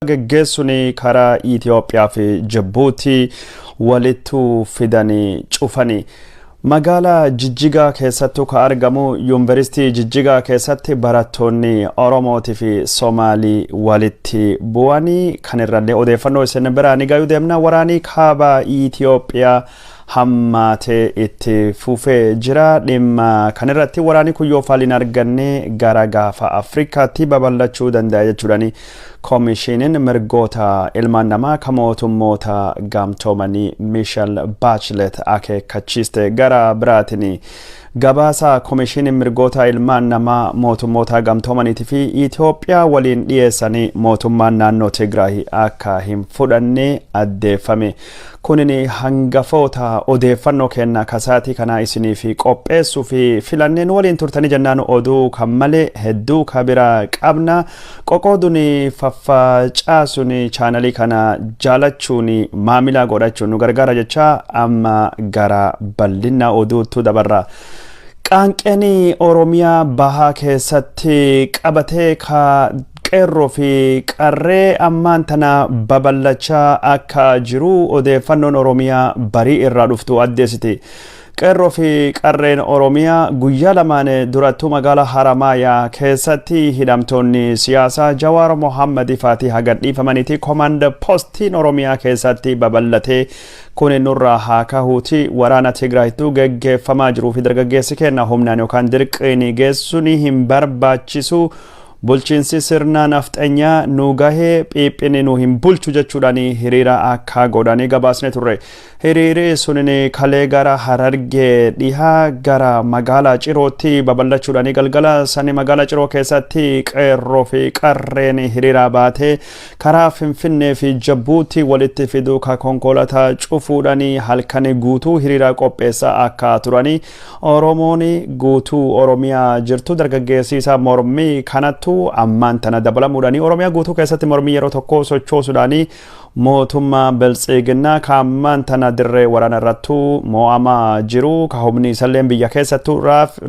Geggeessuun karaa Itoophiyaa fi Jibuutii walitti fidanii cufanii. Magaalaa Jijjigaa keessattuu ka argamu Yuunivarsiitii Jijjigaa keessatti barattoonni Oromootii fi Somaalii walitti bu'anii kan irrallee odeeffannoo isin biraa ni gayuu deemna. Waraanii kaaba Itoophiyaa hammaatee itti fufee jira. Dhimma kanarratti waraanni kun yoo faaliin arganne gara gaafa Afrikaatti babal'achuu danda'a jechuudhaani Koomishiniin mirgoota ilmaan namaa kan mootummoota gamtoomanii Michelle Bachelet akeekkachiiste. Gara biraatiin, gabaasa koomishiniin mirgoota ilmaan namaa mootummoota gamtoomaniitii fi Itoophiyaa waliin dhiyeessanii mootummaan naannoo Tigraay akka hin fudhanne addeeffame. Kunin hangafoota odeeffannoo kenna kasaatii kanaa isinii fi qopheessuu fi filanneen waliin turtanii jennaan, oduu kan malee hedduu ka biraa qabna. Qoqooduun, faffacaasuun, chaanalii kana jaalachuun, maamila godhachuun nu gargaara jecha amma gara bal'ina oduutu dabarra. Qaanqeen Oromiyaa bahaa keessatti qabatee ka qeerroo fi qarree ammaan tana babal'achaa akka jiru odeeffannoon Oromiyaa barii irraa dhuftu addeessiti. Qeerroo fi qarreen Oromiyaa guyyaa lamaan durattuu magaalaa Haramaayaa keessatti hidhamtoonni siyaasaa Jawaar Mohammad faatii haga dhiifamaniiti komaand poostiin Oromiyaa keessatti babal'atee kun nurraa haa kahuuti, waraana Tigraayittuu geggeeffamaa jiruu fi dargaggeessi kenna humnaan yookaan dirqiin geessuun hin barbaachisu. Bulchiinsi sirna nafxanyaa nu gahee, phiiphini nu hin bulchu jechuudhaan hiriira akka godhanii gabaasne turre. Hiriirri sunin kalee gara Harargee dhihaa gara magaalaa Cirootti babal'achuudhaan galgala sani magaalaa Ciroo keessatti qeerroo fi qarreen hiriira baatee karaa Finfinnee fi Jabuutii walitti fiduu ka konkolaataa cufuudhaan halkan guutuu hiriira qopheessaa akka turanii, Oromoon guutuu Oromiyaa jirtu dargaggeessi isaa mormii kanattu ammaan tana dabalamuudhaan Oromiyaa guutuu keessatti mormii yeroo tokko sochoosuudhaan mootummaa Biltsiginnaa ka ammaan tana dirree waraana irrattuu mo'amaa jiru, ka humni isallee biyya keessattuu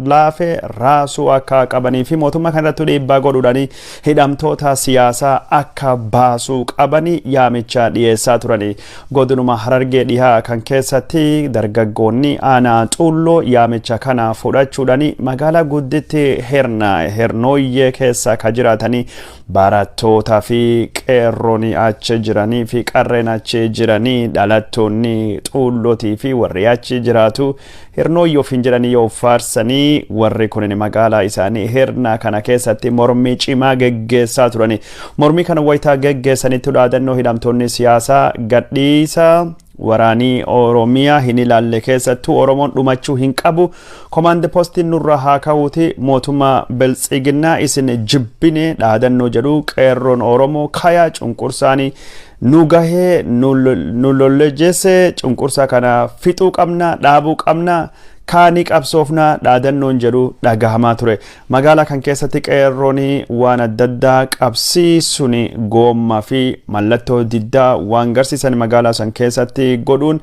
laafe, raasuu akka qabanii fi mootummaa kanarrattuu dhiibbaa godhuudhaan hidhamtoota siyaasaa akka baasuu qabanii yaamicha dhiyeessaa turanii. Godinuma Harargee dhihaa kan keessatti dargaggoonni aanaa Xuulloo yaamicha kana fudhachuudhaan magaalaa gudditti Hirna Hirnooyyee keessa ka jiraatanii barattootaa fi qeerroon achi jiranii fi qarreen achi jiranii, dhalattoonni Xuullootii fi warri achi jiraatu Hirnooyyee ofiin jedhanii yoo faarsanii, warri kunin magaalaa isaanii Hirna kana keessatti mormii cimaa geggeessaa turani. Mormii kana wayitaa geggeessanitti dhaadannoo hidhamtoonni siyaasaa gadhiisa, waraanii Oromiyaa hin ilaalle keessattuu Oromoon dhumachuu hin qabu, komaand poostiin nurra haa ka'uuti, mootummaa Biltsiginnaa isin jibbine dhaadannoo jedhu, qeerroon Oromoo kayaa cunqursaanii nu gahee nu lollejeesse, cunqursaa kana fixuu qabna, dhaabuu qabna, kaanii qabsoofna dhaadannoon jedhu dhagahamaa ture. Magaalaa kan keessatti qeerroon waan adda addaa qabsiisuun goommaa fi mallattoo diddaa waan garsiisan magaalaa san keessatti godhuun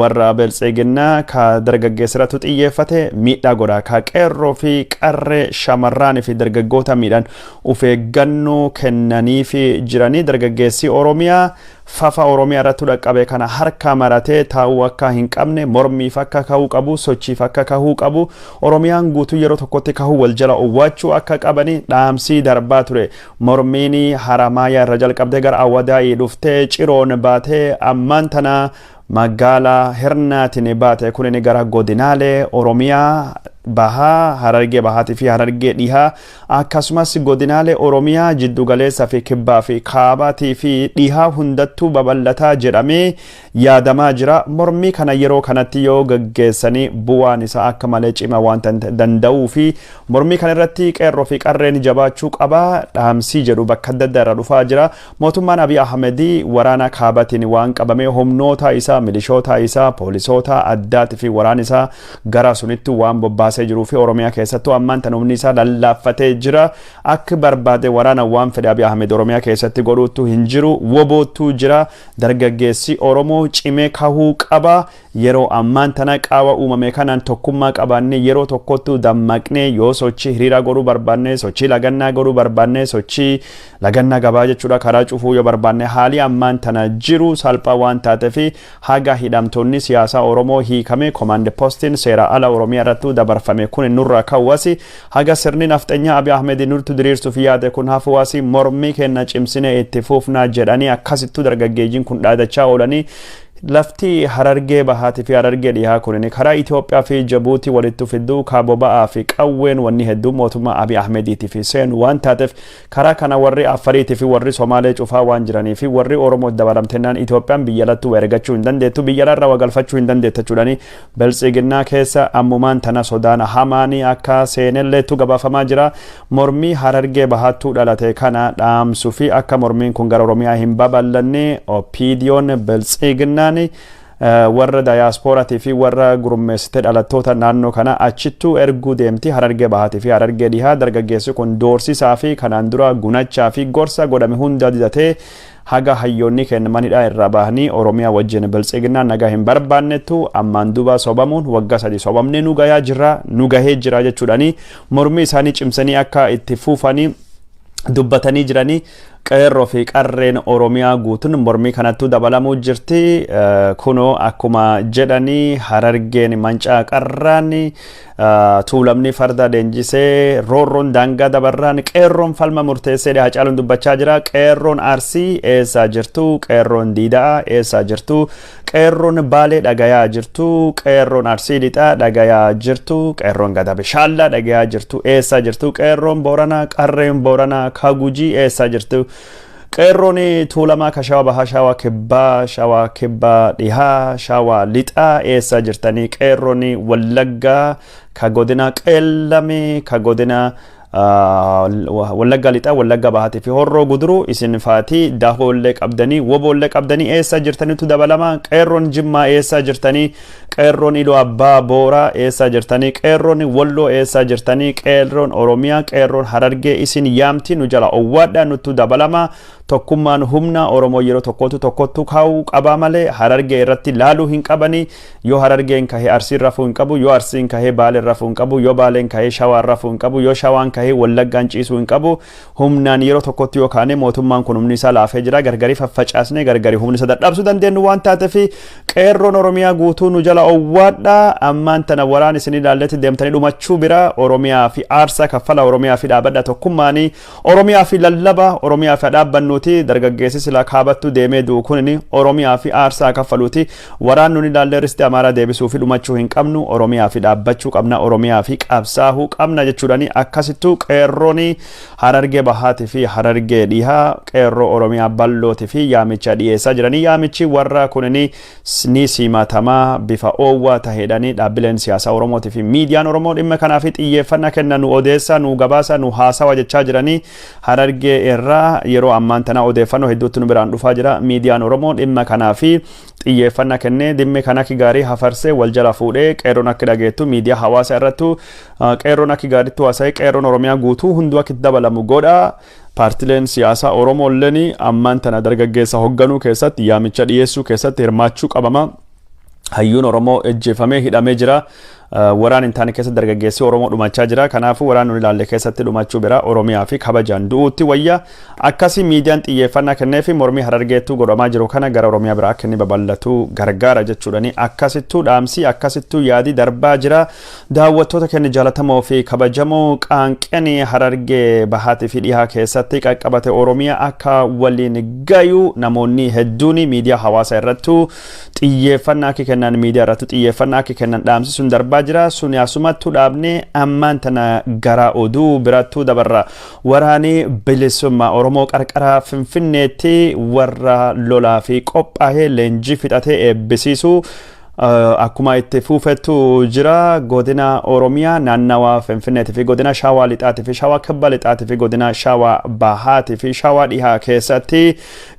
warra Biltsiginnaa ka dargaggeessirratti xiyyeeffate miidhaa godha. Ka qeerroo fi qarree, shamarraan fi dargaggoota miidhaan of eeggannoo kennanii fi jiranii dargaggeessi Oromiyaa fafa Oromiyaa irratti dhaqqabe kana harka maratee taa'uu akka hin qabne, mormiif akka kahuu qabu, sochiif akka kahuu qabu, Oromiyaan guutuu yeroo tokkotti kahuu wal jala owwaachuu akka qabani dhaamsii darbaa ture. Mormiin Haramaayaa irra jalqabdee gara Awwadaa'ii dhuftee Ciroon baatee ammaan tana magaalaa Hirnaatiin baate kunin gara godinaalee Oromiyaa bahaa, Harargee bahaatii fi Harargee dhihaa, akkasumas godinaalee Oromiyaa jiddugaleessaa fi kibbaa fi kaabaatii fi dhihaa hundattuu babal'ataa jedhamee yaadamaa jira. Mormii kana yeroo kanatti yoo gaggeessanii bu'aan isaa akka malee cima waan danda'uu fi mormii kana irratti qeerroo fi qarreen jabaachuu qaba dhaamsii jedhu bakka adda addaa irra dhufaa jira. Mootummaan Abiy Ahmedii waraana kaabatiin waan qabamee humnoota isaa, milishoota isaa, poolisoota addaatii fi waraana isaa gara sunitti waan bobbaasee bobbaasee jiruu fi Oromiyaa keessattuu ammaan tan humni isaa lallaaffatee jira. Akka barbaade waraana waan fedhe Abiy Ahmed Oromiyaa keessatti godhuutu hin jiru. Woboottuu jira. Dargaggeessi Oromoo cimee kahuu qaba. Yeroo ammaan tana qaawa uumame kanaan tokkummaa qabaannee, yeroo tokkottuu dammaqnee, yoo sochii hiriiraa godhuu barbaanne, sochii lagannaa godhuu barbaanne, sochii lagannaa gabaa jechuudha, karaa cufuu yoo barbaanne, haalii ammaan tana jiru salphaa waan taateef, haga hidhamtoonni siyaasaa Oromoo hiikame, command postiin seera ala Oromiyaa irratti dabarfame kun nurra kawwasi, haga sirni nafxanyaa Abiy Ahmed nurtu diriirsuuf yaade kun hafuwaasi, mormii kenna cimsine itti fufnaa jedhanii akkasittuu dargaggeeyyiin kun dhaadachaa oolanii. Lafti Harargee Bahaatii fi Harargee Dhihaa kun karaa Itoophiyaa fi Jabuutii walitti fidduu kaaboba'aa fi qawween wanni hedduu mootummaa Abiy Ahmediitii fi seenu waan taateef, karaa kana warri Affariitii fi warri Somaalee cufaa waan jiranii fi warri Oromoo dabalamtennaan, Itoophiyaan biyya lattuu ergachuu hin dandeettu, biyya larraa wagalfachuu hin dandeettu jechuudhani Biltsiginnaa keessa ammumaan tana sodaan hamaanii akka seenelleettu gabaafamaa jira. Mormii Harargee Bahaattuu dhalate kana dhaamsuu fi akka mormiin kun gara Oromiyaa hin babal'anne, OPDOn Biltsiginnaan warra dayaasporaatii fi warra gurmeessite dhalattoota naannoo kana achittuu erguu deemti. Harargee Bahaatii fi Harargee Dhihaa dargaggeessi kun doorsisaa fi kanaan dura gunachaa fi gorsa godhame hunda didatee, haga hayyoonni kennamanidha irraa bahanii Oromiyaa wajjin Biltsiginnaan nagaa hin barbaannettu, ammaan duuba sobamuun waggaa 3 sobamnee nu gayaa jira, nu gahee jira jechuudhani mormii isaanii cimsanii akka itti fuufanii dubbatanii jiranii. Qeerroo fi qarreen Oromiyaa guutuun mormii kanattuu dabalamuu jirti. Kunoo akkuma jedhanii, Harargeen mancaa qarraan, Tuulamni farda leenjisee, roorroon daangaa dabarraan, qeerroon falma murteessee Hacaaluun dubbachaa jira. Qeerroon Arsii eessaa jirtu? Qeerroon Diidaa eessaa jirtu? Qeerroon Baalee dhagayaa jirtu? Qeerroon Arsii Lixaa dhagayaa jirtu? Qeerroon Gada Bishaallaa dhagayaa jirtu? Eessaa jirtu? Qeerroon Booranaa, qarreen Booranaa, Kagujii eessaa jirtu? Qeerroon Tuulamaa ka Shawaa Bahaa, Shawaa Kibbaa, Shawaa Kibbaa Dhihaa, Shawaa Lixaa eessaa jirtanii? Qeerroon Wallaggaa ka godina Qeellame, ka godina Wallagga Lixaa, Wallagga Bahaatii fi Horroo Guduruu, isin faatii dahoollee qabdanii, woboollee qabdanii, eessa jirtanitu dabalama? Qeerroon Jimmaa eessa jirtanii? Qeerroon Iluu Abbaa Booraa eessa jirtanii? Qeerroon Walloo eessa jirtanii? Qeerroon Oromiyaa, qeerroon Harargee isin yaamti, nu jala owwaadha, nuttu dabalama. Tokkummaan humna. Oromoo yeroo tokkotu tokkottu kaa'uu qabaa malee Harargee irratti laaluu hin qabanii. Yoo Harargeen kahee Arsiin rafuu hin qabu, yoo Arsiin kahee Baaleen rafuu hin qabu, yoo Baaleen kahee Shawaan rafuu hin qabu, yoo Shawaan kahee Wallaggaan ciisuu hin qabu. Humnaan yeroo tokkotti yoo kaane, mootummaan kun humni isaa laafee jira. Gargarii faffacaasnee gargarii humni isa dadhabsuu dandeenyu waan taateef, qeerroon Oromiyaa guutuu nu jala owwaadha. Ammaan tana waraan isin ilaalletti deemtanii dhumachuu bira, Oromiyaa fi aarsaa kaffala, Oromiyaa fi dhaabadha, tokkummaanii Oromiyaa fi lallaba, Oromiyaa fi dhaabbannuuti. Dargaggeessi sila kaabattu deemee du'u kunin Oromiyaa fi aarsaa kaffaluuti. Waraan nun ilaallee risti Amaaraa deebisuu fi dhumachuu hin qabnu, Oromiyaa fi dhaabbachuu qabna, Oromiyaa fi qabsaahuu qabna jechuudhani akkasittuu qeerroon Harargee Bahaatii fi Harargee Dhihaa qeerroo Oromiyaa bal'ootii fi yaamicha dhiyeessaa jiranii. Yaamichi warra kunini ni simatamaa bifa oowwaa taheedhani. Dhaabbileen siyaasaa Oromootii fi miidiyaan Oromoo dhimma kanaaf xiyyeeffannaa kenna, nu odeessaa, nu gabaasa, nu haasawa jechaa jiranii. Harargee irraa yeroo ammaan tana odeeffannoo hedduutti nu biraan dhufaa jira. Miidiyaan Oromoo dhimma kanaaf xiyyeeffannaa kennee, dhimmi kana akka gaarii hafarsee wal jala fuudhee, qeerroon akka dhageettu, miidiyaa hawaasaa irrattu qeerroon akka gaariitti haasa'ee, qeerroon Oromiyaa guutuu hunduu akka itti dabalamu godha. Paartileen siyaasaa Oromoo illeen ammaan tana dargaggeessa hoogganuu keessatti, yaamicha dhiyeessuu keessatti hirmaachuu qabama. Hayyuun Oromoo ejjeefamee hidhamee jira. Waraan hin taane keessa dargaggeessi Oromoo dhumachaa jira. Kanaafuu waraan nun ilaalle keessatti dhumachuu bira Oromiyaa fi kabajaan du'uutti wayya. Akkasii miidiyaan xiyyeeffannaa kennee fi mormii Harargeettuu godhamaa jiru kana gara Oromiyaa biraa akka inni babal'atu gargaara jechuudhani. Akkasittuu dhaamsi, akkasittuu yaadii darbaa jira. Daawwattoota keenya jaalatamoo fi kabajamoo, qaanqeen Harargee Bahaatii fi Dhihaa keessatti qaqqabate Oromiyaa akka waliin gayu namoonni hedduun miidiyaa hawaasaa irrattuu xiyyeeffannaa akka kennan, miidiyaa irratti xiyyeeffannaa akka kennan dhaamsi sun darbaa jira. Sun asumattuu dhaabnee ammaan tana gara oduu birattuu dabarra. Waraanii Bilisummaa Oromoo qarqara Finfinneetti warra lolaa fi qophaa'ee leenjii fixatee eebbisiisu. Akkuma itti fufettu jira. Godina Oromiyaa naannawaa Finfinneetii fi godina Shawaa Lixaatii fi Shawaa Kibba Lixaatii fi godina Shawaa Bahaatii fi Shawaa Dhihaa keessatti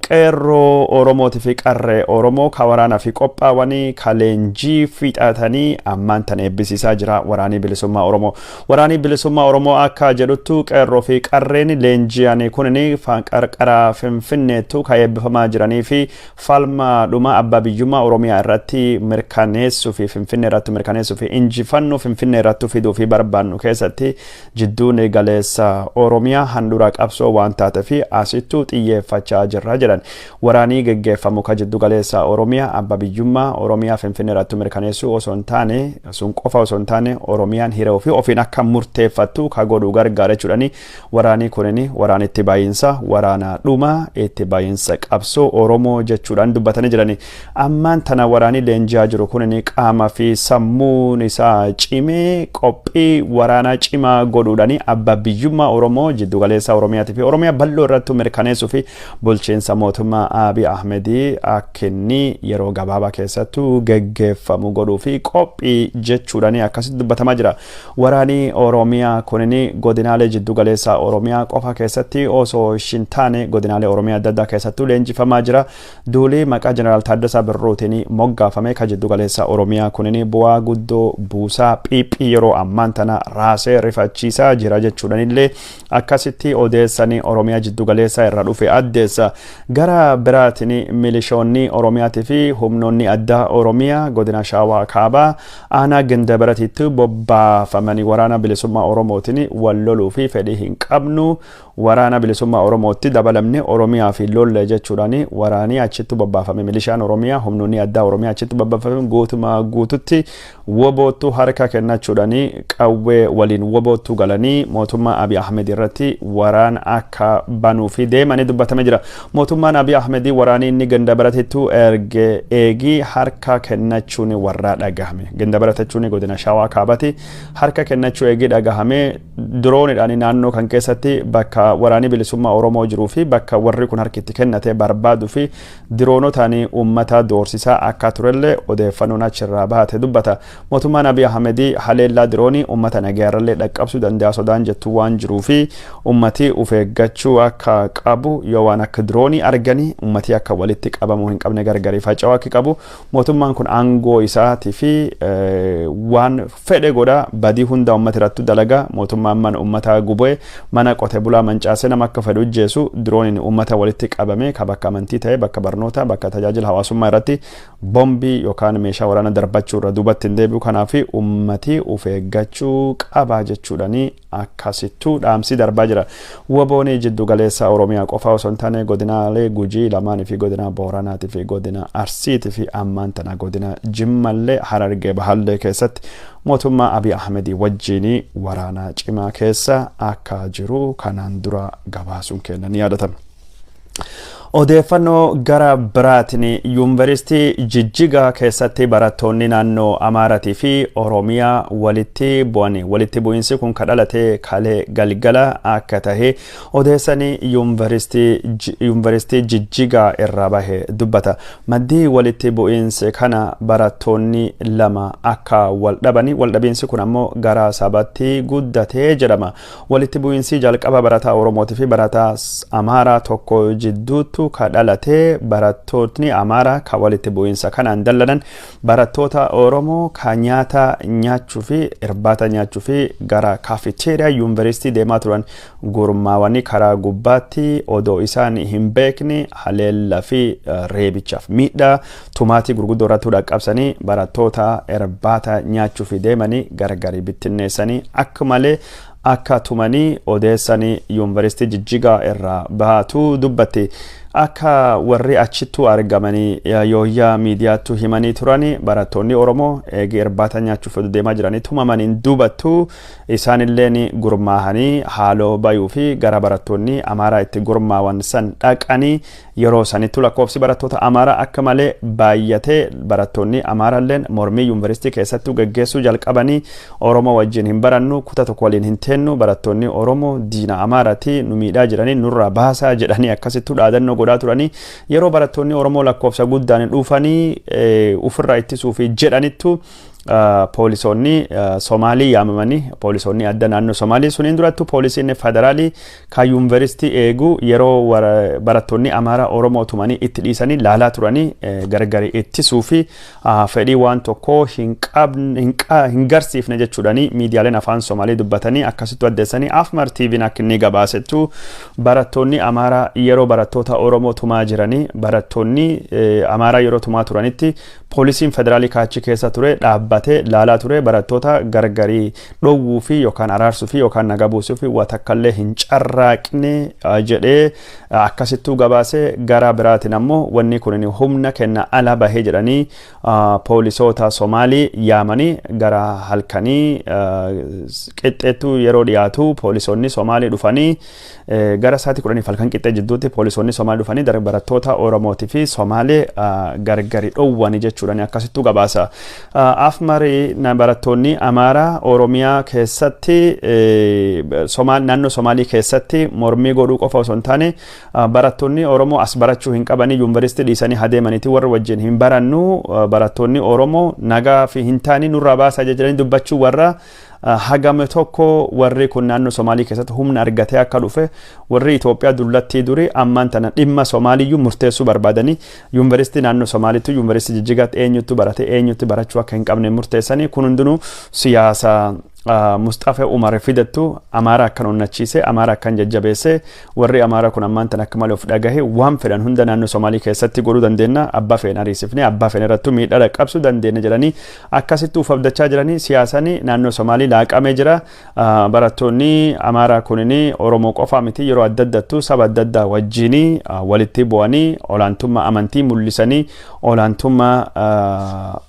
qeerroo Oromootii fi qarree Oromoo ka waraanaa fi qophaawanii, ka leenjii fixatanii ammaan tan eebbisiisaa jira Waraanii Bilisummaa Oromoo. Waraanii Bilisummaa Oromoo akka jedhuttu, qeerroo fi qarreen leenji'anii kunini qarqara Finfinneettu ka eebbifamaa jiranii fi falma dhuma abbaa biyyummaa Oromiyaa irratti mirkaneessuu fi Finfinnee irratti mirkaneessuu fi injifannoo Finfinnee irratti fiduu fi barbaannu keessatti jidduun galeessa Oromiyaa handhuura qabsoo waan taate fi asittuu xiyyeeffachaa jirra jedhan. Waraanii geggeeffamu ka jiddu galeessa Oromiyaa abbaa biyyummaa Oromiyaa Finfinnee irratti mirkaneessuu osoo hin taane, sun qofa osoo hin taane, Oromiyaan hiree ofii ofiin akka murteeffattu ka godhu gargaara jechuudhani. Waraanii kunini waraan itti baay'insa waraana dhuma itti baay'insa qabsoo Oromoo jechuudhaan dubbatanii jirani. Ammaan tana waraanii leenji'aa jiru kunini qaama fi sammuun isaa cimee qophii waraanaa cimaa godhuudhaani abbaa biyyummaa Oromoo jiddu galeessa Oromiyaatii fi Oromiyaa bal'oo irratti mirkaneessuu fi bulchiinsa mootummaa Abiy Ahmedii akka inni yeroo gabaabaa keessattuu geggeeffamu godhuu fi qophii jechuudhaani akkasitti dubbatamaa jira. Waraanii Oromiyaa kunini godinaalee jiddu galeessa Oromiyaa qofa keessatti osoo hin taane, godinaalee Oromiyaa adda addaa keessattuu leenjifamaa jira. Duulii maqaa Jeneraal Taaddasaa Birruutiin moggaafame ka jiddu galeessa Oromiyaa kunini bu'aa guddoo buusaa xiiphii yeroo ammaan tana raasee rifachiisaa jira jechuudhanillee akkasitti odeessanii Oromiyaa jiddu galeessa irra dhufe addeessa. Gara biraatiin milishoonni Oromiyaatii fi humnoonni addaa Oromiyaa godina Shaawaa Kaabaa aanaa Gindabaratitti bobbaafamanii Waraana Bilisummaa Oromootiin wal loluu fi fedhii hin qabnu, Waraana Bilisummaa Oromootti dabalamne Oromiyaa fi lolle jechuudhaan, waraanii achitti bobbaafame, milishaan Oromiyaa, humnoonni addaa Oromiyaa achitti bobbaafame guutumaa guututti woboottu harka kennachuudhaan qawwee waliin woboottu galanii mootummaa Abiy Ahmed irratti waraana akka banuu fi deemanii dubbatame jira. Mootummaan Abiy Ahmed waraanii inni Gandabaratittu erge eegii harka kennachuun warraa dhagahame. Gandabaratachuun godina Shawaa Kaabati. Harka kennachuu eegii dhagahame, diroonidhaan naannoo kan keessatti bakka Waraanii Bilisummaa Oromoo jiruu fi bakka warri kun harki itti kennate barbaaduu fi diroonotaan uummata doorsisaa akka turellee odeeffannoon achirraa baate dubbata. Mootummaan Abiy Ahmed haleellaa diroonii uummata nagayaarrallee dhaqqabsuu danda'a sodaan jettu waan jiruu fi uummati of eeggachuu akka qabu, yoo waan akka diroonii arganii uummati akka walitti qabamuu hin qabne, gargarii faca'uu akka qabu. Mootummaan kun aangoo isaatii fi waan fedhe godha, badii hunda uummata irratti dalaga. Mootummaan mana uummataa gubee, mana qote bulaa mancaasee, nama akka fedhu ijjeesu, dirooniin uummata walitti qabame ka bakka amantii ta'e, bakka barnoota, bakka tajaajila hawaasummaa irratti bombii yookaan meeshaa waraana darbachuu irra duubatti hin deebi'u. Kanaaf uummati of eeggachuu qaba jechuudhani akkasittuu dhaamsi darbaa jira. Woboon jiddu galeessa Oromiyaa qofa osoo hin taane, godinaalee Gujii lamaanii fi godina Booranaatii fi godina Arsiitii fi ammaan tana godina Jimmallee, Harargee Bahallee keessatti mootummaa Abiy Ahmedii wajjin waraana cimaa keessa akka jiru kanaan dura gabaasuun kenna ni yaadatama. Odeeffannoo gara biraatiin, Yuunivarsiitii Jijjigaa keessatti barattoonni naannoo Amaaratii fi Oromiyaa walitti bu'ani. Walitti bu'iinsi kun kan dhalate kalee galgala akka tahe odeessanii Yuunivarsiitii Jijjigaa irraa bahe dubbata. Maddii walitti bu'iinsi kana barattoonni lama akka wal dhabani, wal dhabiinsi kun ammoo gara sabatti guddatee jedhama. Walitti bu'iinsi jalqaba barataa Oromootii fi barataa Amaaraa tokko jidduuttu ka dhalate. Barattootni Amaaraa ka walitti bu'iinsa kanaan dallanan barattoota Oromoo ka nyaata nyaachuu fi irbaata nyaachuu fi gara kaafiteeriyaa yuunivarsiitii deemaa turan gurmaawanii karaa gubbaatti odoo isaan hin beekne haleellaa fi reebichaaf miidhaa tumaatii gurguddoo irratti dhaqqabsanii, barattoota irbaata nyaachuu fi deemanii gargari bittinneessanii akka malee akka tumanii odeessanii Yuunivarsiitii Jijjigaa irraa baatu dubbatti. Akka warri achittuu argamanii Yooyyaa Miidiyaattu himanii turani, barattoonni Oromoo eegi irbaata nyaachuuf deemaa jiranii tumamaniin duubattu isaanilleen gurmaahanii haaloo bayuu fi gara barattoonni Amaaraa itti gurmaawan san dhaqanii, yeroo sanittu lakkoofsi barattoota Amaaraa akka malee baay'atee, barattoonni Amaaraalleen mormii yuunivarsiitii keessattuu geggeessuu jalqabanii, Oromoo wajjin hin barannu, kutaa tokko waliin hin teennu, barattoonni Oromoo diina Amaaraati, nu miidhaa jiranii, nurraa baasaa jedhanii akkasittuu dhaadannoo. godhaa turanii. Yeroo barattoonni Oromoo lakkoofsa guddaan dhufanii ofirraa ittisuu fi jedhanittu poolisoonni Somaalii yaamamanii, poolisoonni adda naannoo Somaalii suniin durattu poolisiin federaalii kan yuunivarsiitii eegu yeroo barattoonni Amaaraa Oromoo tumanii itti dhiisanii laalaa turanii gargari ittisuu fi fedhii waan tokko hin garsiifne jechuudhani miidiyaaleen afaan Somaalii dubbatanii akkasitti addeessanii. Afmar TV'n akka inni gabaasettu, barattoonni Amaaraa yeroo barattoota Oromoo tumaa jiranii, barattoonni Amaaraa yeroo tumaa turanitti poolisiin federaalii kaachi keessa ture dhaabbatee laalaa ture. Barattoota gargarii dhowwuu fi yookaan araarsuu fi yookaan nagaa buusuu fi waa takkallee hin carraaqne jedhee akkasittuu gabaase. Gara biraatiin ammoo wanni kun humna kenna ala bahee jedhanii poolisoota Somaalii yaamanii, gara halkanii qixxeettuu yeroo dhiyaatu poolisoonni Somaalii dhufanii, gara sa'aatii 10 halkan qixxee jidduutti poolisoonni Somaalii dhufanii barattoota Oromootii fi Somaalee gargari dhowwanii jechuudhaan akkasittuu gabaasa. Afmarii barattoonni Amaaraa Oromiyaa keessatti, naannoo Somaalii keessatti mormii godhuu qofa osoo hin taane, barattoonni Oromoo as barachuu hin qabanii, yuunivarsiitii dhiisanii adeemaniiti, warra wajjin hin barannu, barattoonni Oromoo nagaa fi hin taane nurraa baasaa jedhanii dubbachuu warra hagame tokko warri kun naannoo Somaalii keessatti humna argatee akka dhufe, warri Itoophiyaa dullattii durii ammaan tana dhimma Somaaliyyuu murteessuu barbaadanii, yuunivarsiitii naannoo Somaaliitti, yuunivarsiitii Jijjigaatti eenyutti barate, eenyutti barachuu akka hin qabne murteessanii. Kun hundinuu siyaasa Musxafee Umar fidattu Amaara akkan onnachiise, Amaara akkan jajjabeesse. Warri Amaara kun ammaan tan akka malee of dhagahe, waan fedhan hunda naannoo Somaalii keessatti godhuu dandeenya, abbaa fedhan ariisifne, abbaa fedhan irrattuu miidhaa dhaqqabsuu dandeenya jedhanii akkasitti uf abdachaa jiranii. Siyaasanii naannoo Somaalii laaqamee jira. Barattoonni Amaaraa kunini Oromoo qofaa miti, yeroo adda addattuu saba adda addaa wajjinii walitti bu'anii, olaantummaa amantii mul'isanii, olaantummaa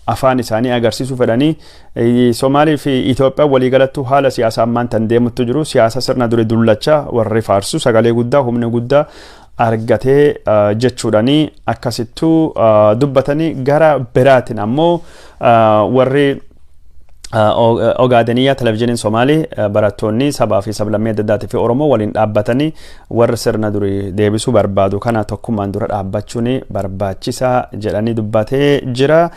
afaan isaanii agarsiisuu fedhanii. Somaalii fi Itoophiyaa waliigalattuu haala siyaasaa ammaan tan deemuttu jiru, siyaasa sirna duri dullacha warri faarsu sagalee guddaa, humna guddaa argatee jechuudhanii akkasittuu dubbatanii. Gara biraatiin ammoo warri Ogaadeniyaa televizyiiniin Somaalii barattoonni sabaa fi sablammii adda addaatii fi Oromoo waliin dhaabbatanii warra sirna durii deebisuu barbaadu kana tokkummaan dura dhaabbachuun barbaachisaa jedhanii dubbatee jira.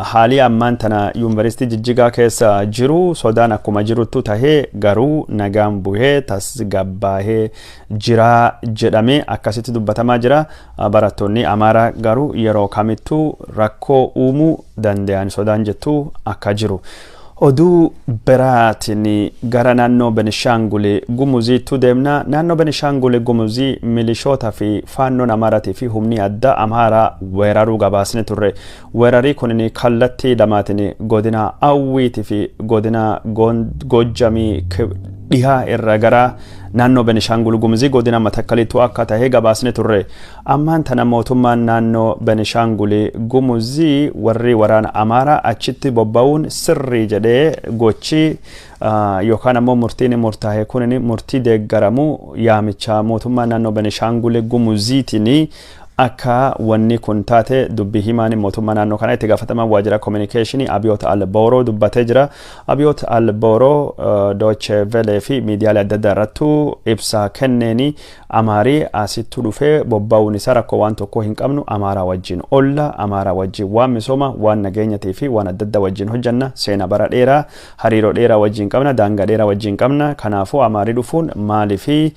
Haalii ammaan tana yuunivarsiitii Jijjigaa keessa jiru sodaan akkuma jiruttu tahee, garuu nagaan buhee tasgabbaahee jira jedhamee akkasitti dubbatamaa jira. Barattoonni Amaaraa garuu yeroo kamittuu rakkoo uumuu danda'an sodaan jettu akka jiru. Oduu biraatiin gara naannoo Benishaangul Gumuziitu deemna. Naannoo Benishaangul Gumuzii milishoota fi faannoon Amaaraatii fi humni addaa Amaaraa weeraruu gabaasne turre. Weerarii kun kallattii lamaatiin godina Awwiitii fi godina Gojjamii dhihaa irra gara naannoo Benishaangul Gumuzii godina Matakkaliitu akka tahe gabaasne turre. Ammaan tana mootummaan naannoo Benishaangul Gumuzii warri waraana Amaaraa achitti bobba'uun sirrii jedhee, gochi yookaan ammoo murtiin murtaa'e kun murtii deeggaramu, yaamicha mootummaa naannoo Benishaangul Gumuziitiin akka wanni kun taate dubbii himaan mootummaa naannoo kanaa, itti gaafatamaan waajjira kominikeeshinii Abiyoot Albooroo dubbatee jira. Abiyoot Albooroo Deutsche Welle fi miidiyaalee adda addaa irrattuu ibsa kenneeni, Amaarii asittu dhufee bobba'uun isaa rakkoo waan tokko hin qabnu, Amaaraa wajjin olla, Amaaraa wajjin waan misooma, waan nageenyatii fi waan adda addaa wajjin hojjanna, seena bara dheeraa, hariiroo dheeraa wajjin qabna, daangaa dheeraa wajjin qabna, kanaafuu Amaarii dhufuun maaliifi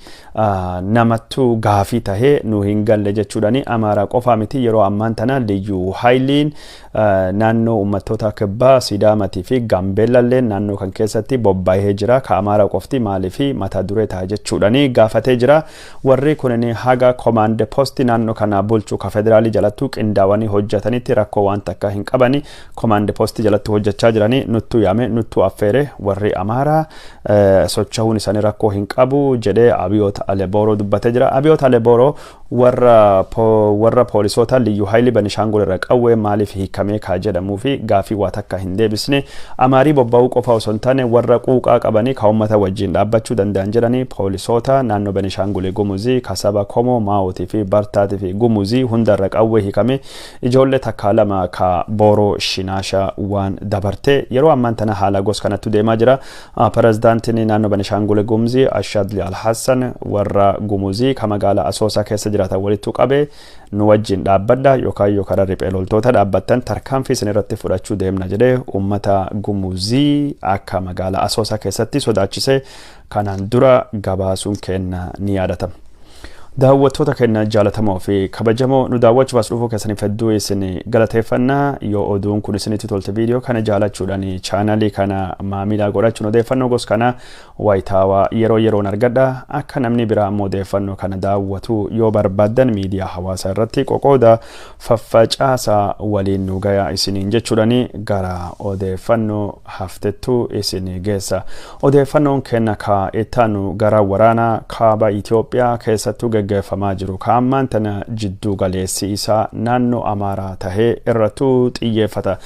namattu gaafii tahee nu hin galle jechuudhani. Amaaraa qofaa miti, yeroo ammaan tana Liyyuu Haayiliin naannoo uummattoota kibbaa Sidaamatii fi Gaambeellallee naannoo kan keessatti bobba'ee jira, ka Amaaraa qofti maaliifi mata duree ta'a jechuudhani gaafatee jira. Warri kunin haga komaande poostii naannoo kana bulchu ka federaalii jalattuu qindaawanii hojjetanitti rakkoo waan takka hin qabani, komaande poostii jalattuu hojjechaa jiranii, nuttuu yaame, nuttuu affeere, warri Amaaraa socho'uun isaanii rakkoo hin qabu jedhee Abiyoot Alebooroo dubbatee jira. Abiyoot Alebooroo warra poolisoota Liyyuu Haayilii Benishaangul irra qawwee maaliif hiikkadha? hiikamee kaa jedhamuu fi gaafii waa takka hin deebisne. Amaarii bobba'uu qofa osoo hin taane, warra quuqaa qabanii ka uummata wajjin dhaabbachuu danda'an jedhanii, poolisoota naannoo Benishaangul Gumuzii kasaba Komoo, Maa'ootii fi Bartaatii fi Gumuzii hundarra qawwee hiikame, ijoollee takkaa lama ka Booroo Shinaasha waan dabarte. Yeroo ammaan tana haala gos kanattu deemaa jira. Pirezidaantiin naannoo Benishaangul Gumuzii Ashadli Alhassan warra Gumuzii ka magaalaa Asoosaa keessa jiraatan walittu qabe, nu wajjin dhaabbadha yookaan yoo karaa riphee loltoota dhaabbattan tarkaanfii isin irratti fudhachuu deemna jedhee uummata Gumuzii akka magaalaa Asoosaa keessatti sodaachise kanaan dura gabaasuun kenna ni yaadatama. Daawwattoota keenya jaalatamoo fi kabajamoo, nu daawwachuuf as dhufuu keessaniif hedduu isin galateeffannaa. Yoo oduun kun isinitti tolte, viidiyoo kana jaalachuudhaan chaanalii kana maamila godhachuun odeeffannoo gos kana wayitaawaa yeroo yeroon argadha. Akka namni biraa ammoo odeeffannoo kana daawwatu yoo barbaaddan, miidiyaa hawaasaa irratti qoqooda, faffacaasaa, waliin nu gayaa isiniin jechuudhaan gara odeeffannoo haftettu isin geessa. Odeeffannoon kenna ka ittaanu gara waraanaa kaaba Itoophiyaa keessattuu geggeeffamaa jiru, ka ammaan tana jidduu galeessi isaa naannoo Amaaraa tahee irrattuu xiyyeeffata.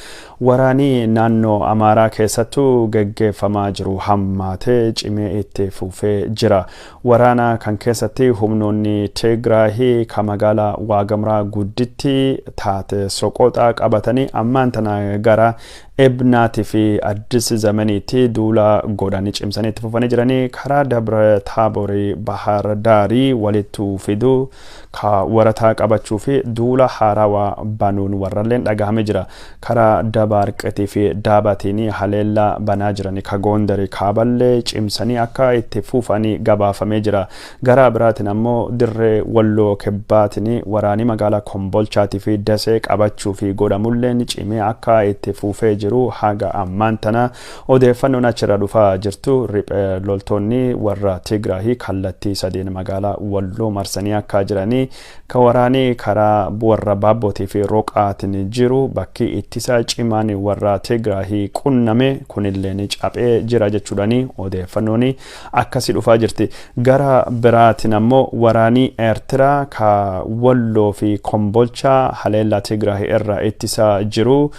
Waraanii naannoo Amaaraa keessattuu geggeeffamaa jiru hammaatee cimee itti fufee jira. Waraana kan keessatti humnoonni Tigraahii ka magaalaa Waagamraa gudditti taate Soqoxaa qabatanii ammaan tana gara Ebnaatii fi Addis Zamaniitti duula godhanii cimsanii itti fufanii jiranii. Karaa Dabra Taaborii Bahar Daarii walittu fiduu ka warataa qabachuu fi duula haarawaa banuun warralleen dhagahame jira. Karaa Dabaarqetii fi Daabatiin haleellaa banaa jiranii ka Goondarii kaaballee cimsanii akka itti fufanii gabaafamee jira. Gara biraatiin ammoo dirree Walloo kibbaatiin waraanii magaalaa Kombolchaatii fi Dasee qabachuu fi godhamulleen cimee akka itti fufee jiru haga ammaan tana odeeffannoon achirra dhufaa jirtu. Riphee loltoonni warra Tigraahii kallattii sadiin magaalaa Walloo marsanii akka jiranii, ka waraanii karaa warra Baabbootii fi Roqaatiin jiru bakki ittisa cimaan warra Tigraahii qunname kunilleen caphee jira jechuudhaani odeeffannoon akkasii dhufaa jirti. Gara biraatiin ammoo waraanii Eertiraa ka Walloo fi Kombolchaa haleellaa Tigraahii irra ittisa jiru,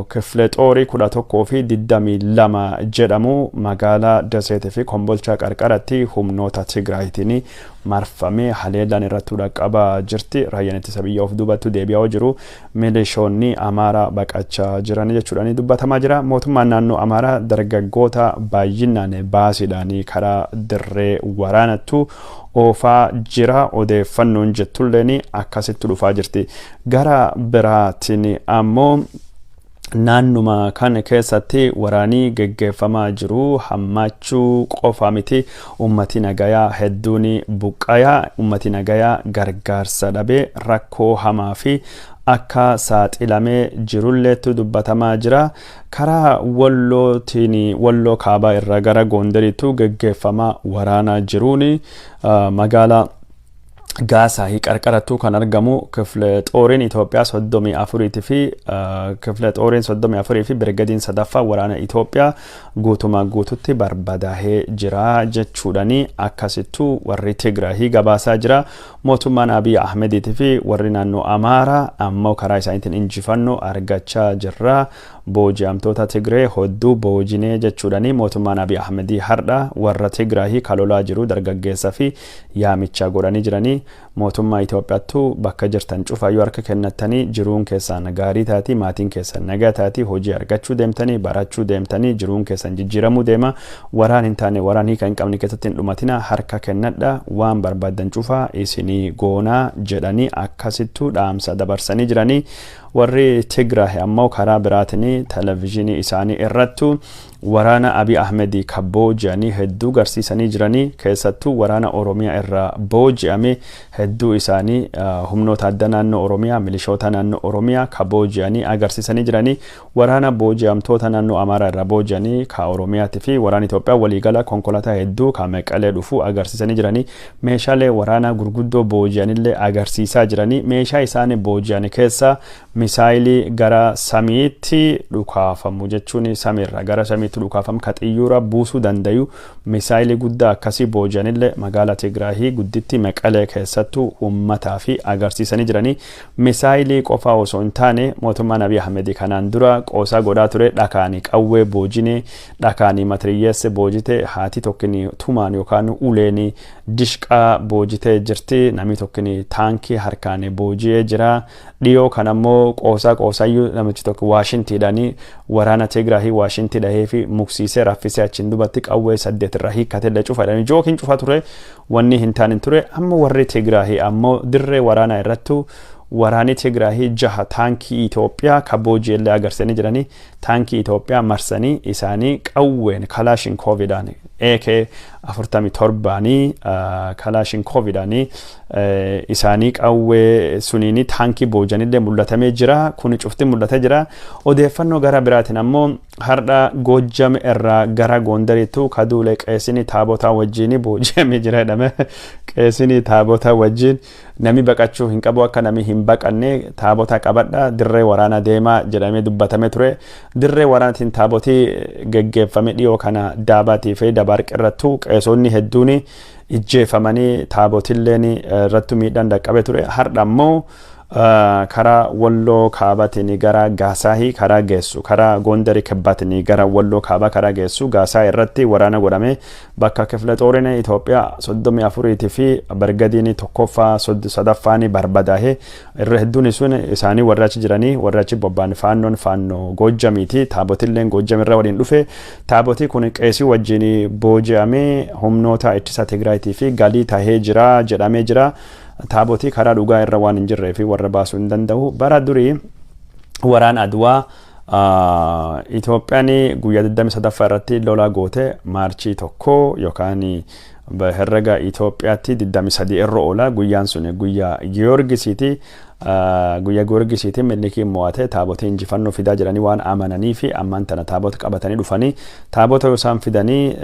kifle xoorii 11 fi 22 jedhamu, magaalaa Daseetii fi Kombolchaa qarqaratti humnoota Tigraayitiin marfamee haleellaan irratti dhaqqabaa jirti. Raayyaan ittisa biyya of duubatti deebi'aa jiru. Milishoonni Amaaraa baqachaa jiran jechuudhaan dubbatamaa jira. Mootummaan naannoo Amaaraa dargaggoota baay'inaan baasiidhaan karaa dirree waraanattu oofaa jira odeeffannoon jettulleen akkasitti dhufaa jirti. Gara biraatiin ammoo naannuma kan keessatti waraanii geggeeffamaa jiru hammaachuu qofa miti, ummati nagayaa hedduun buqqayaa, ummati nagayaa gargaarsa dhabee rakkoo hamaa fi akka saaxilamee jirulleetu dubbatamaa jira. Karaa Wallootiin, Walloo kaabaa irraa gara Goondariitu geggeeffamaa waraanaa jiruun magaalaa Gaasaahii qarqarattuu kan argamu kifle xooriin Itoophiyaa 34 fi kifle xooriin 34 fi birgadiin sadaffaa waraana Itoophiyaa guutumaa guututti barbadaahee jira jechuudhani akkasittuu warri Tigraahii gabaasaa jira. Mootummaan Abiy Ahmediitii fi warri naannoo Amaaraa ammoo karaa isaaniitiin injifannoo argachaa jirra. Booji'amtoota Tigree hedduu boojinee jechuudhani mootummaan Abiy Ahmedii har'a warra Tigraahii kalolaa jiru dargaggeessa fi yaamicha godhanii jiranii. Mootummaa Itoophiyaattu bakka jirtan cufayyuu harka kennattanii jiruun keessan gaarii taati, maatiin keessan nagaa taati, hojii argachuu deemtanii, barachuu deemtanii, jiruun keessan jijjiiramuu deema. Waraan hin taane, waraan hiika hin qabne keessatti hin dhumatina, harka kennadha, waan barbaaddan cufaa isinii goonaa jedhanii akkasittuu dhaamsa dabarsanii jiranii. Warri Tigraay ammoo karaa biraatiin televezyiinii isaanii irrattu waraana Abiy Ahmedii ka booji'anii hedduu garsiisanii jiranii. Keessattuu waraana Oromiyaa irraa booji'ame hedduu isaanii, humnoota adda naannoo Oromiyaa, milishoota naannoo Oromiyaa ka booji'anii agarsiisanii jiranii. Waraana booji'amtoota naannoo Amaaraa irraa booji'anii ka Oromiyaatii fi waraana Itoophiyaa waliigala konkolaataa hedduu ka Meqalee dhufu agarsiisanii jiranii. Meeshaalee waraanaa gurguddoo booji'anillee agarsiisaa jiranii. Meeshaa isaan booji'an keessa misaayilii gara samiitti dhukaafamu, jechuun samiirra gara samiitti dhukaafamu, ka xiyyuura buusuu dandayu, misaayilii guddaa akkasii booji'anillee magaalaa Tigraahii gudditti Meqalee keessattuu. irrattuu uummataa fi agarsiisanii jiranii. Misaayilii qofaa osoo hin taane, mootummaan Abiy Ahmed kanaan dura qoosaa godhaa ture, dhakaanii qawwee boojinee, dhakaanii matiriyyeesse boojite, haati tokkini tumaan yookaan uleen dishqaa boojitee jirti, namni tokkini taankii harkaan booji'ee jira. Dhiyoo kan ammoo qoosaa qoosayyuu namichi tokko waashintiidhaanii waraana Tigraahii waashintii dhahee fi muksiisee raffisee, achiin dubatti qawwee 8 irraa hiikkatee cufa jookiin cufa ture. Wanni hin taane ture. Amma warri Tigraahii ammoo dirree waraanaa irrattu waraanni Tigraahii 6 taankii Itoophiyaa ka booji'ellee agarsiisanii jiranii. Taankii Itoophiyaa marsanii isaanii qawween Kalaashinkoovidhaan, AK 47nii, Kalaashinkoovidhaanii isaanii qawwee suniini taankii boojanillee mul'atamee jira. Kun cufti mul'atee jira. Odeeffannoo gara biraatiin ammoo har'a Goojjam irraa gara Gondariitu kaduule qeesini taabotaa wajjin booji'amee jira jedhame. Qeesini taabotaa wajjin nami baqachuu hin qabu, akka nami hin baqanne taabota qabadha, dirree waraana deemaa jedhamee dubbatame ture. Dirree waraanaatiin taabotii geggeeffame dhiyoo kana Daabaatii fi Dabaarqi irrattu qeesonni hedduun ijjeefamanii, taabotilleen irrattu miidhaan dhaqqabe ture. Har'a ammoo karaa Walloo Kaabaatiin gara Gaasaahii karaa geessu, karaa Gondarii Kibbaatiin gara Walloo Kaabaa karaa geessu Gaasaa irratti waraana godhame, bakka kifla xoorin Itoophiyaa 34iitii fi bargadiin tokkoffaa sadaffaan barbadaa'e. Irra hedduun sun isaanii warra achi jiranii, warra achi bobba'an faannoon faannoo Goojjamiiti. Taabotilleen Goojjamirra waliin dhufe. Taabotii kun qeesii wajjin booji'amee humnoota ittisa Tigraayitii fi galii tahee jira jedhamee jira. Taabotii karaa dhugaa irra waan hin jirree fi warra baasuu hin danda'u. Bara durii waraan Adwaa Itoophiyaan guyyaa 23ffaa irratti lola goote, Maarchii 1 yookaan herrega Itoophiyaatti 23 irra oola. Guyyaan sun guyyaa Giyoorgisiiti. Guyyaa Giyoorgisiiti Minilikiin mo'ate. Taabotii injifannoo fidaa jedhanii waan amananii fi ammaan tana taabota qabatanii dhufanii, taabota yoo isaan fidanii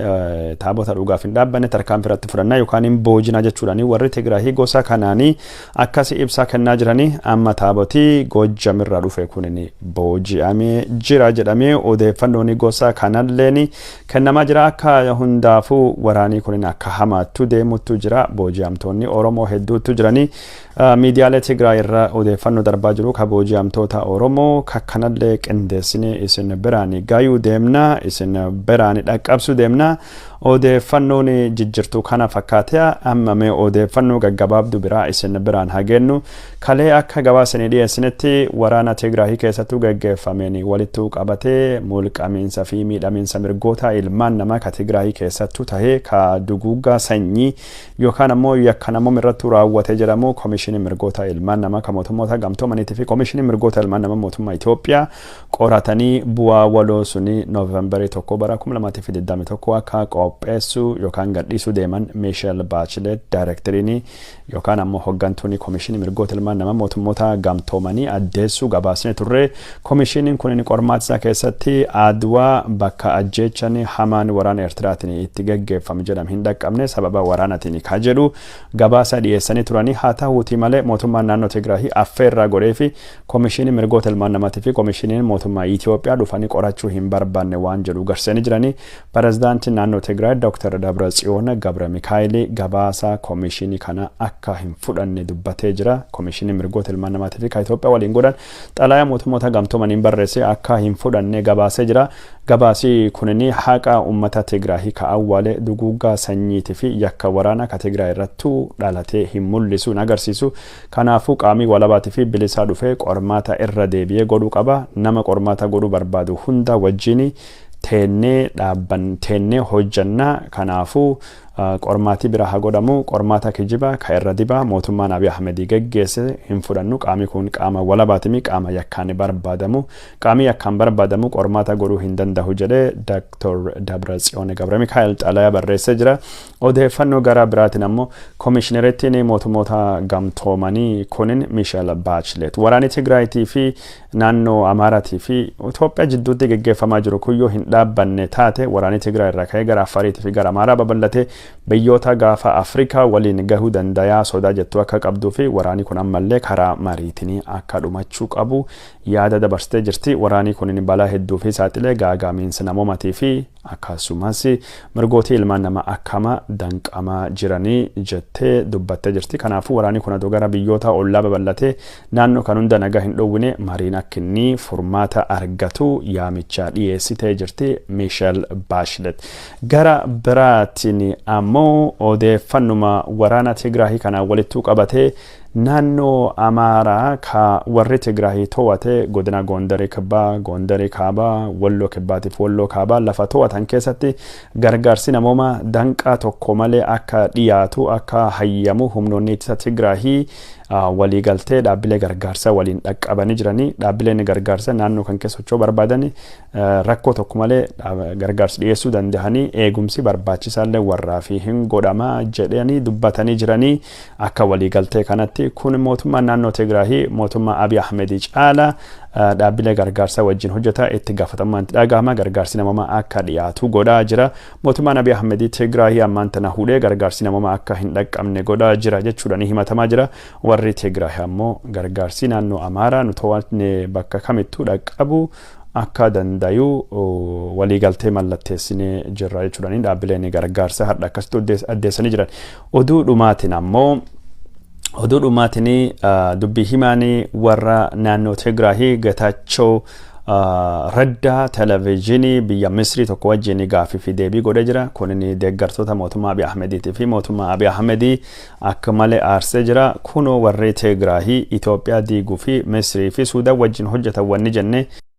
taabota dhugaaf hin dhaabbanne tarkaanfii irratti fudhannaa yookaan hin boojinaa jechuudhaani warri Tigraahii gosa kanaanii akkasi ibsaa kennaa jiranii. Amma taabotii Goojjamirraa dhufe kunin booji'amee jira jedhamee odeeffannoon gosa kanalleen kennamaa jira. Akka hundaafuu waraanii kunin akka hamaattu deemuttu jira. Booji'amtoonni Oromoo hedduutu jiranii. Miidiyaalee Tigraay irra odeeffannoo darbaa jiru ka booji'amtoota Oromoo kakkanallee qindeessinee isin biraan gayuu deemna, isin biraan dhaqqabsuu deemna. Odeeffannoon jijjirtuu kana fakkaatee. Amma mee odeeffannoo gaggabaabduu biraa isin biraan hageennu. Kalee akka gabaasanii dhiyeessinetti waraana Tigraahii keessattuu geggeeffameen walittuu qabatee mulqamiinsa fi miidhamiinsa mirgoota ilmaan namaa ka Tigraahii keessattuu tahee, ka duguuggaa sanyii yookaan ammoo yakka namoonni irratti raawwate jedhamu, Koomishinii Mirgoota Ilmaan Namaa kan Mootummoota Gamtoomaniitii fi Koomishinii Mirgoota Ilmaan Namaa Mootummaa Itoophiyaa qoratanii bu'aa waloo suni Nooveembarii 1 bara 2021 akka qopheessuu yookaan gadhiisuu deeman Miisheel Baachileet daayirektiriin yookaan ammoo hooggantuun Koomishinii Mirgoota Ilmaan Namaa Mootummoota Gamtoomanii addeessuu gabaasne turre. Koomishiniin kun qormaata isaa keessatti Adwaa bakka ajjeechan hamaan waraana Eertiraatiin itti geggeeffame jedhame hin dhaqqabne sababa waraanaatiin ka jedhu gabaasa dhiyeessanii turanii. Haa ta'uutii malee mootummaan naannoo Tigraahii affeerraa godhee fi Koomishinii Mirgoota Ilmaan Namaatii fi Koomishiniin mootummaa Itoophiyaa dhufanii qorachuu hin barbaanne waan jedhu garsanii jiranii. Pirezidaantiin naannoo Tigraay Dr. Dabratsiyoon Gabra Mikaayilii gabaasa koomishinii kana akka hin fudhanne dubbatee jira. Koomishinii Mirgoota Ilmaan Namaatii fi kan Itoophiyaa waliin godhan xalayaa Mootummoota Gamtoomaniin barreesse akka hin fudhanne gabaasee jira. Gabaasii kunini haqa uummata Tigraahii ka awwaale, duguuggaa sanyiitii fi yakka waraanaa ka Tigraay irrattuu dhalatee hin mul'isu, hin agarsiisu. Kanaafuu qaamii walabaatii fi bilisaa dhufee qormaata irra deebi'ee godhuu qaba. Nama qormaata godhuu barbaadu hunda wajjin teennee dhaabban, teennee hojjanna. Kanaafuu qormaatii bira haa godhamu. Qormaata kijiba ka irra dibaa mootummaan Abiy Ahmedii geggeesse hin fudhannu. Qaamii kun qaama walabaatimi, qaama yakkaan barbaadamu, qaamii yakkaan barbaadamu qormaata godhuu hin danda'u jedhee Dr. Dabratsiyoon Gabra Mikaa'el xalayaa barreessee jira. Odeeffannoo gara biraatiin ammoo koomishinerittiin Mootummoota Gamtoomanii kunin Miisheel Baachileet waraanni Tigraayitii fi naannoo Amaaraatii fi Itoophiyaa jidduutti geggeeffamaa jiru kun yoo hin dhaabbanne taate, waraanni Tigraay irraa ka'ee gara Affaariitii fi gara Amaaraa babal'atee biyyoota Gaafa Afrikaa waliin gahuu dandayaa sodaa jettu akka qabduu fi waraanni kun ammallee karaa mariitiin akka dhumachuu qabu yaada dabarsitee jirti. Waraanni kun balaa hedduu fi saaxilee gaagaamiinsa namoomatii fi Akkasumas mirgoota ilmaan namaa akkama danqamaa jiranii jettee dubbattee jirti. Kanaafuu waraanni kun adoo gara biyyoota ollaa babal'atee naannoo kan hunda nagaa hin dhowwine, mariin akka inni furmaata argatu yaamicha dhiyeessitee jirti Michelle Bachelet. Gara biraatiin ammoo odeeffannuma waraana Tigraahii kanaan walittuu qabatee, naannoo Amaaraa ka warri Tigraahii to'ate, godina Goondarii Kibbaa, Goondarii Kaabaa, Walloo Kibbaatiif Walloo Kaabaa lafa to'atan keessatti gargaarsi namooma danqaa tokko malee akka dhiyaatu akka hayyamu humnoonni ittisa Tigraahii waliigaltee dhaabbilee gargaarsaa waliin dhaqqabanii jiranii. Dhaabbileen gargaarsa naannoo kan keessa socho'uu barbaadan rakkoo tokko malee gargaarsa dhiyeessuu danda'anii, eegumsi barbaachisaallee warraa fi hin godhama jedhanii dubbatanii jiranii akka waliigaltee kanatti. Kun mootummaan naannoo Tigraahii mootummaa Abiy Ahmedii caala dhaabbilee gargaarsaa wajjin hojjeta, itti gaafatamummaan itti dhagahama, gargaarsi namoomaa akka dhiyaatu godhaa jira. Mootummaan Abiy Ahmedii Tigraahii ammaan tana hudhee gargaarsi namoomaa akka hin dhaqqabne godhaa jira jechuudhaan himatamaa jira. Warri Tigraahii ammoo gargaarsi naannoo Amaaraa nu to'anne bakka kamittuu dhaqqabu akka dandayu waliigaltee mallatteessinee jirra jechuudhaan dhaabbileen gargaarsa har'a akkasitti addeessanii jiran. Oduu dhumaatiin ammoo, oduu dhumaatiin, dubbii himaan warra naannoo Tigraahii Getaachoo Raddaa televezyiinii biyya Misrii tokko wajjin gaaffii fi deebii godhee jira. Kunin deeggartoota mootummaa Abiy Ahmediitii fi mootummaa Abiy Ahmedii akka malee aarsee jira. Kunoo warri Tigraahii Itoophiyaa diiguu fi Misrii fi Suudaan wajjin hojjetan wanni jenne.